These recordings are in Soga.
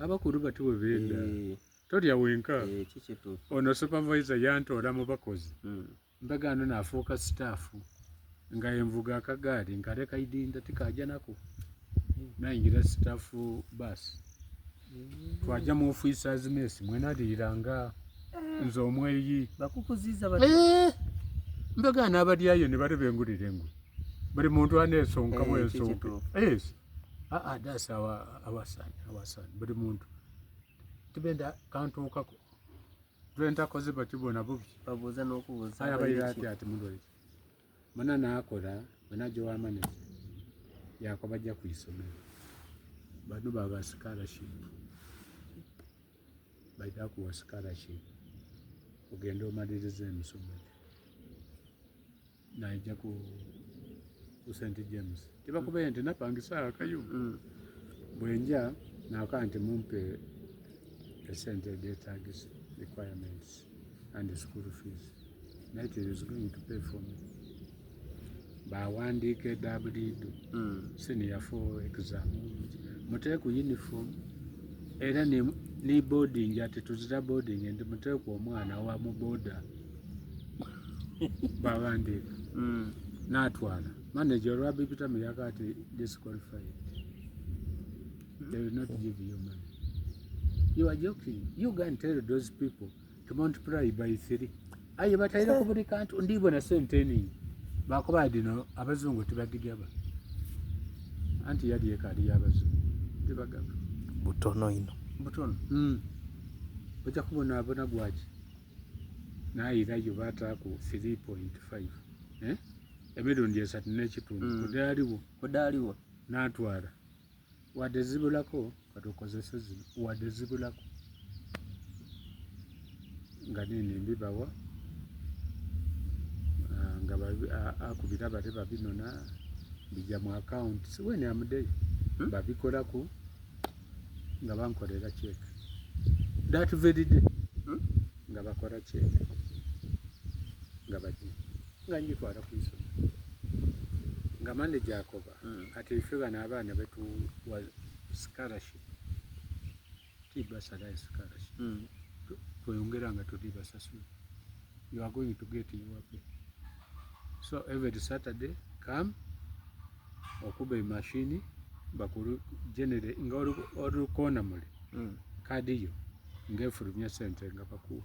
Abakulu batyo bwe benda. Tolya wenka. Ekyo kituufu. Ono supervisor yantoola mu bakozi. Mpegaano naafuuka sitaafu. Nga envuga akagaali nkaleka idinda tikaaja naku. Naingira sitaafu baasi. Twaja mu officers mess mwe naliiranga nze omweyi. Bakukuziiza bati. Eh! Mpegaano abalyayo ni bale bengulira engoye. Buli muntu aneesonka Ekyo bwesonke. kituufu. Yes. Ah, ah, that's our, our son, our son. Buli muntu. Tibenda kantuukako. Lwentakoze batyo bona bubi. Babuuza n'okubuuza. Aye abaire ati ati mulwaire. Muna naakola, bwe naja owa manager, yaakoba ja ku isomero. Bano baba scholarship. Baidha kuwa scholarship. Ogende omalirize emisomo gyo. Naija ku, ku St. James. Tibakubeye nti napangisa akayumba. Bwenja nakoba nti mumpe esente edhetagisa, requirements and school fees. Night is going to pay for me. Bawandiika edha buliidho. Senior 4 exam. Muteeku uniform era ni, ni boarding ati tuzira boarding nti muteeku omwana wa mu boarder. Bawandiika. Natwala. Manager olwabibitamu yaka ati disqualified. They will not give you money. You are joking. You go and tell those people to multiply by 3. Aye bataire ku buli kantu ndibona sente eningi. Bakoba dino abazungu tibagigaba. Anti yali ekaali y'abazungu. Tibagaba. Butono inho. Butono. Ojja kubonaabona gwaki. Naayirayo baataaku 3.5. Eh? Emirundi esatu n'ekitundu. Kudaaliwo. Kudaaliwo. Naatwala. Wadde zibulako katukozese zino. Wadde zibulako. Nga nini mbibawa. Nga akubira bale babinona bija mu account. Si when am there. Babikolaku nga bankolera check. That very day. Nga bakola check. Nga baji. Nga njitwala ku isomero. Nga manager akoba ati ife bano abaana betuwa scholarship. Tibasala scholarship. Tweyongera nga tuli basasula. You are going to get your pay. So every Saturday come okuba emashini bakulu generate nga olukona mule kadi yo ng'efulumya sente nga bakuwa.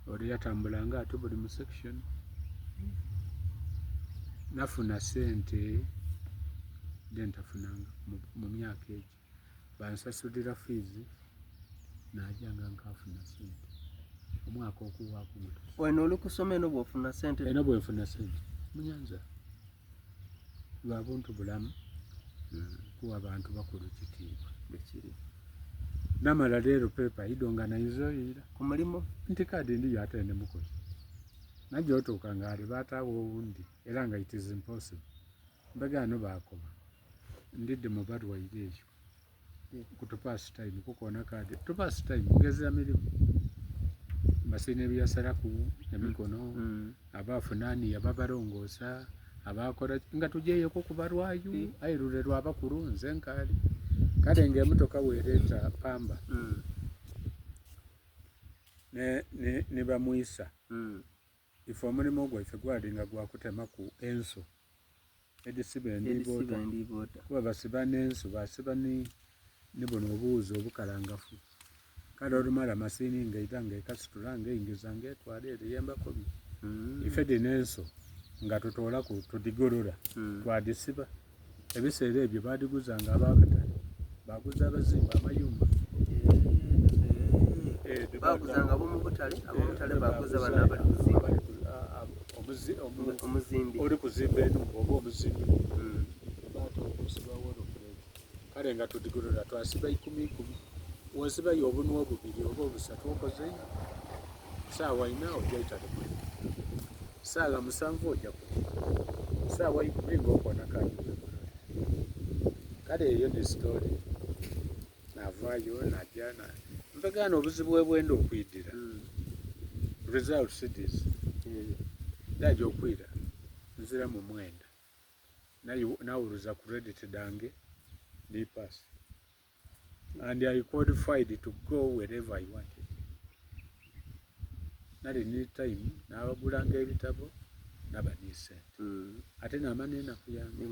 Oli yatambulanga ate buli mu section. Nafuna sente dhentafunanga mu myaka egyo. Bansasulira fees naja nga nkafuna sente. Omwaka okuwaaku guti. Weno oli kusoma eno bw'ofuna sente? Eno bwenfuna sente. Munyanza. Lwa buntu bulamu kuwa abantu bakulu kitiibwa. Bekiri. Namala leero paper ido nga naizoyira. Ku mulimu? Nti kadi ndiyo ate ndi mukozi. Najja otuuka nga ali baataawo owundi era nga it is impossible. Mbegaano baakoba. Ndidde mu balwaire eyo. Ku to pass time kukoona kadi. To pass time ngezera mirimu. Masine ebyasalaku emikono. Abafunaani ababalongoosa abakola nga tugyeyeko ku balwayo aye lule lwabakulu nze nkaali. Kale ng'emotoka weereeta pamba ne bamwisa. Ife omulimu gwaife gwalinga gwa kutemaku enso edhisiba endiiboota. Kuba basiba n'enso basiba ni buno obuwuzi obukalangafu. Kale olumala masiini ng'eidha ng'ekasitula ng'eingiza ng'etwala ere ye mbakobye. Ife dhino enso nga tutoolaku tudhigolola twadhisiba. Ebiseera ebyo baadhiguzanga ab'akatale, baguza abazimba amayumba. Baguzanga ab'omu butale, ab'omu butale baguza bano abali kuzimba. Omuzimbi. Oli kuzimba enhumba oba omuzimbi. Baata okusiba wall plate. Kale nga tudhigolola twasiba ikumi ikumi. Wosibayo obunwa obubiri oba obusatu okoze inho. Saawa ina oja itale kulya. Saawa 7 oja kulya. Saawa 10 ng'okoona kadi. Kale eyo ni story. Navaayo naja na mpegaano obuzibu bwebwenda okwidira. Results this. Ndaja okwira nzira mu 9. Nawuluza credit dhange ndi pass. And I qualified to go wherever I wanted. Nali ni time, nabagulanga ebitabo, naba ni sente. Ate naba n'enaku yange.